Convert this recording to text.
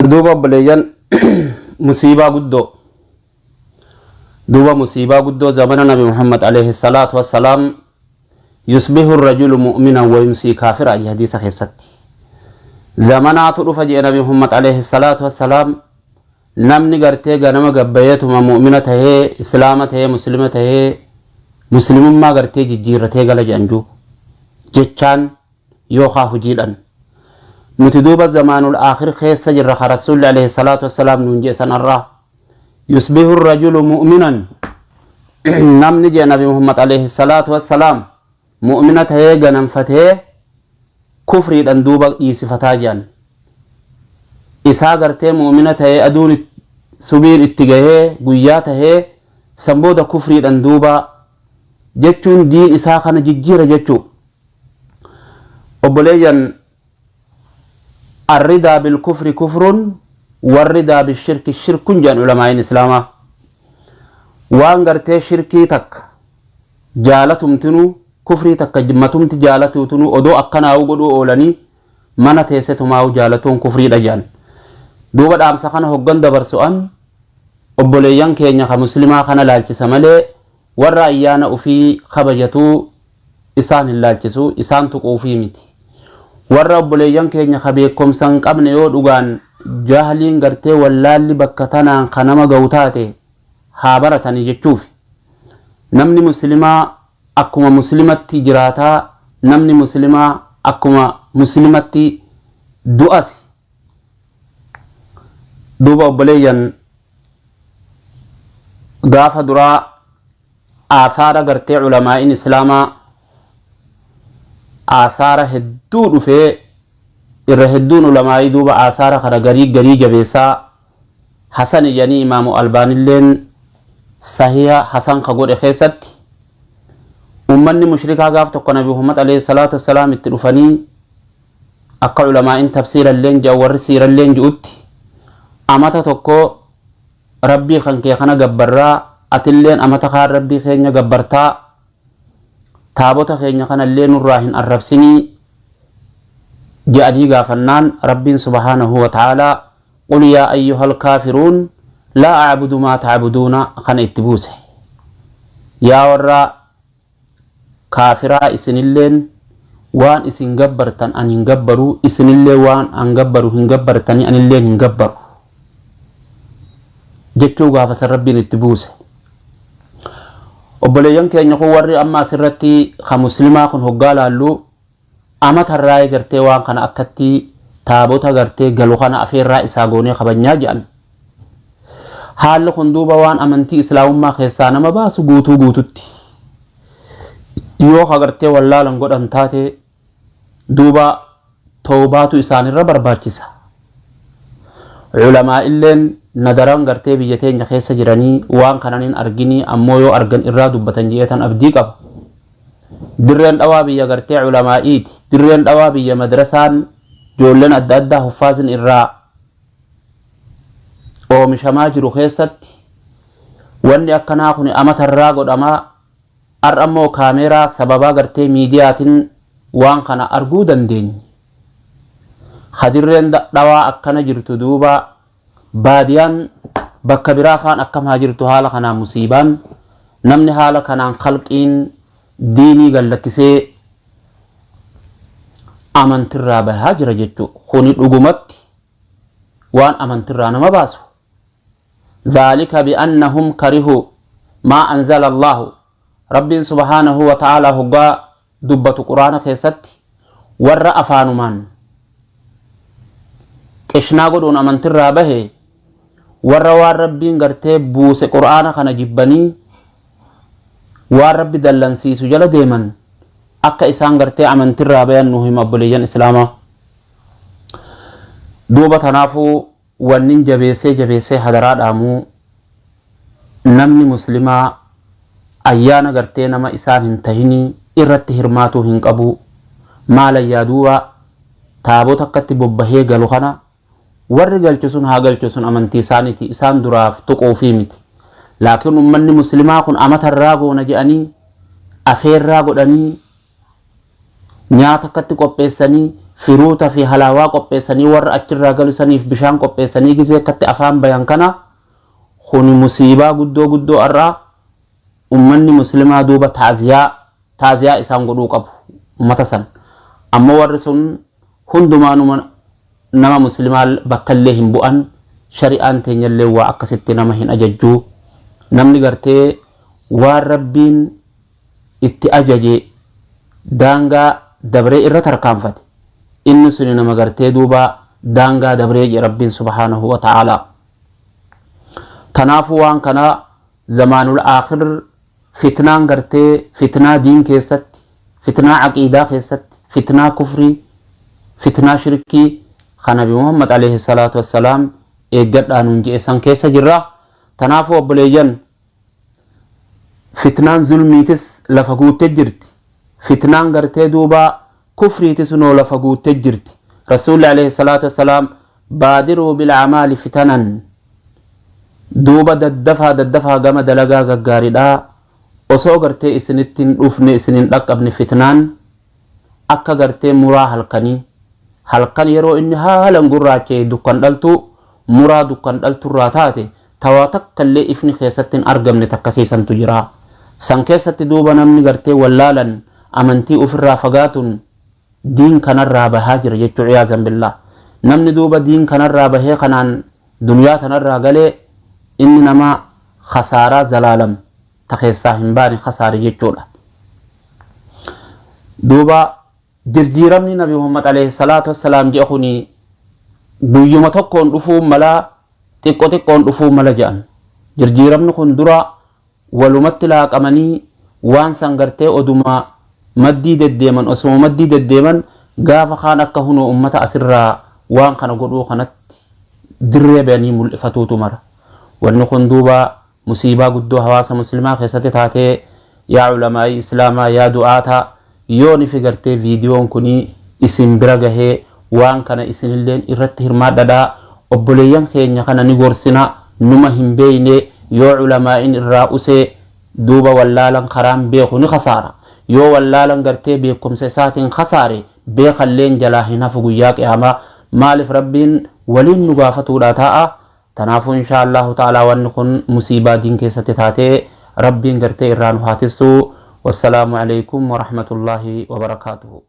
Duuba obboleeyyan, musiibaa guddoo, duuba musiibaa guddoo zamana Nabi Muhammad alayhi salaatu wassalaam, yusbihu rajulu mu'minan wa yumsii kaafira jee hadiisa keessatti. Zamanaatu dhufa jee Nabi Muhammad alayhi salaatu wassalaam, namni gartee ganama gabbayeetuma mu'mina tahee, islaama tahee, muslima tahee, muslimummaa gartee jijjiirratee gala jedhan duuba jechaan yookaa hujiidhan. Nuti duuba zamaanul aakhir keessa jirra, ka Rasuulli alayhi salaatu wassalaam nuun jee sanarraa. Yusbihu rajulu mu'minan, namni jee Nabi Muhammad alayhi salaatu wassalaam, mu'mina tahee ganamfatee kufriidhan duuba dhiisifataa jedhan. Isaa gartee mu'mina tahee aduun subiin itti gahee guyyaa tahee san booda kufriidhan duuba jechuun diin isaa kana jijjiira jechuu. Obboleeyyan, arridaa bilkufri kufrun warridaa bishirki shirkun jedhan ulamaa'iin islaamaa. Waan gartee shirkii takka jaalatumtinuu, kufrii takka matumti jaalatuutinuu, odoo akkanaa'uu godhuu oolanii mana teessetumaa'uu jaalatuun kufriidha jedhan. Duuba dhaamsa kana hoggan dabarsu an obboleeyyan keenya ka muslimaa kana laalchisa malee warra ayyaana ufii kabajatuu isaan hin laalchisu, isaan tuquufii miti. Warra obboleeyyan keenya ka beekomsa hin qabne, yoo dhugaan jahliin gartee wallaalli bakka tanaan ka nama ga'u taate haa baratanii jechuufi. Namni muslimaa akkuma muslimatti jiraataa, namni muslimaa akkuma muslimatti du'asi. Duuba obboleeyyan, gaafa duraa aasaara gartee ulamaa'iin islaamaa aasaara hedduu dhufee, irra hedduun ulamaa'ii duuba aasaara kana garii garii jabeessaa hasan jedhanii, Imaamu Albaanilleen sahiha hasan ka godhe keessatti, ummanni mushrikaa gaaf tokko Nabi Muhammad alayhi salaatu wassalaam itti dhufanii, akka ulamaa'in tafsiiralleen jedhan, warri siiralleen ji'utti, amata tokko rabbii kan kee kana gabbarraa, atilleen amata kaan rabbii keenya gabbartaa, taabota keenya kanallee nurraa hin arrabsinii je'anii gaafannaan, Rabbiin subhaanahu wa ta'aalaa qul yaa ayyuhal kaafiruun laa a'budu maa ta'buduuna kana itti buuse. Yaa warra kaafiraa, isinilleen waan isin gabbartan an hin gabbaru, isinillee waan an gabbaru hin gabbartanii, anilleen hin gabbaru jechuu gaafa san Rabbiin itti buuse. Obboleeyyan keenya kun warri amma asirratti ka muslimaa kun hoggaa laallu amatarraa gartee waan kana akkatti taabota gartee galu kana afeerraa isaa goonee kabajnaa jedhan. Haalli kun duuba waan amantii islaamummaa keessaa nama baasu guutuu guututti. Yoo ka gartee wallaalan godhan taate, duuba toobaatu isaanirra barbaachisa. Culamaa illeen nadaran gartee biyya teenya keessa jiranii waan kanan hin arginii, ammoo yoo argan irraa dubbatan jeetan abdii qaba. Dirreen Dhawaa biyya gartee culamaa'iiti. Dirreen Dhawaa biyya madrasaan ijoolleen adda addaa huffaasin irraa oomishamaa jiru keessatti wanni akkanaa kun amatarraa godhamaa. Har'a immoo kaameeraa sababaa gartee miidiyaatiin waan kana arguu dandeenye. Ka Dirreen Dhawaa akkana jirtu, duuba baadiyaan bakka biraa faan akkam haa jirtu? Haala kanaan musiibaan namni haala kanaan khalqiin diinii gallakkisee amantirraa bahaa jira jechuudha. Kuni dhugumatti waan amantirraa nama baasu. Dhaalika bi'annahum karihuu maa anzala Allaahu. Rabbiin subhaanahu wa ta'aalaa hoggaa dubbatu Quraana keessatti, warra afaanumaan qishnaa godhuun amantirraa bahe, warra waan Rabbiin gartee buuse Qur'aana kana jibbanii waan Rabbi dallansiisu jala deeman akka isaan gartee amantirraa bayan nu hima. Obboleeyyan islaamaa, duuba tanaafuu wannin jabeessee jabeessee hadaraa dhaamuu, namni muslimaa ayyaana gartee nama isaan hin tahinii irratti hirmaatuu hin qabu. Maalayyaa duuba taabota akkatti bobbahee galu kana warri galchu sun haa galchu, sun amantii isaaniiti, isaan duraaf tuquufii miti. Laakiin ummanni muslimaa kun amatarraa goona jedhanii afeerraa godhanii nyaata akkatti qopheessanii Firuuta fi halaawaa qopheessanii warra achirraa galu saniif bishaan qopheessanii gizee akkatti afaan bayan kana, kuni musiibaa guddoo guddoo arraa ummanni muslimaa duuba taaziyaa isaan godhuu qabu ummata san. Ammoo warri sun hundumaanuma nama muslimaa bakkallee hin bu'an, shari'aan teenyallee waa akkasitti nama hin ajajjuu. Namni gartee waan Rabbiin itti ajaje daangaa dabree irra tarkaanfate, inni suni nama gartee duuba daangaa dabree jedhe Rabbiin subhaanahu wa ta'aalaa. Tanaafuu waan kana zamaanul aakhir fitnaan gartee fitnaa diin keessatti, fitnaa aqiidaa keessatti, fitnaa kufrii, fitnaa shirkii kan Nabi Muhammad alayhi salaatu wassalaam eeggadhaa nuun jedhe san keessa jirra. Tanaafuu obboleeyyan, fitnaan zulmiitis lafa guuttee jirti. Fitnaan gartee duuba kufriitis noo lafa guuttee jirti. Rasuulli alayhi salaatu wassalaam baadiruu bil amaali fitanan, duuba daddafaa daddafaa gama dalagaa gaggaariidhaa osoo gartee isinitti hin dhufne, isin hin dhaqqabne fitnaan akka gartee muraa halkanii, halkan yeroo inni haalan gurraacha'e dukkan dhaltuu, muraa dukkan dhalturraa taate tawaa takka illee ifni keessatti hin argamne takkasiisantu jira. San keessatti duuba namni gartee wallaalan amantii ofirraa fagaatuun diin kanarraa bahaa jira jechuu, iyaazan billah. Namni duuba diin kanarraa bahee kanaan duniyaa tanarraa galee, inni nama khasaaraa zalaalam ta keessaa hin baane khasaare jechuudha. Duuba jirjiiramni Nabi Muhammad alayhi salaatu wassalaam jedhe kuni guyyuma tokkoon dhufuu mala, xiqqo xiqqoon dhufuu mala jedhan. Jirjiiramni kun dura walumatti laaqamanii waan san gartee oduma maddii deddeeman, osuma maddii deddeeman gaafa kaan akka hunoo ummata asirraa waan kana godhuu kanatti dirree bayanii mul'ifatuutu mara. Wanni kun duuba musiibaa guddoo hawaasa muslimaa keessatti taatee, yaa ulamaa'ii islaamaa, yaa du'aataa, yoon fi gartee viidiyoon kuni isin bira gahee waan kana isinilleen irratti hirmaadhadhaa. Obboleeyyan keenya kana ni gorsina, numa hin beeyne. Yoo ulamaa'in irraa usee duuba wallaalan karaan beeku ni kasaara. Yoo wallaalan gartee beekumsa isaatiin kasaare, beekalleen jalaa hin hafu guyyaa qiyaamaa. Maaliif Rabbiin waliin nu gaafatuudha taa'a. Tanaafuu insha Allahu ta'ala wanni kun musiibaa diin keessatti taatee Rabbiin gartee irraa nu haa tissu. Wassalaamu alaikum warahmatullaahi wabarakaatuhu.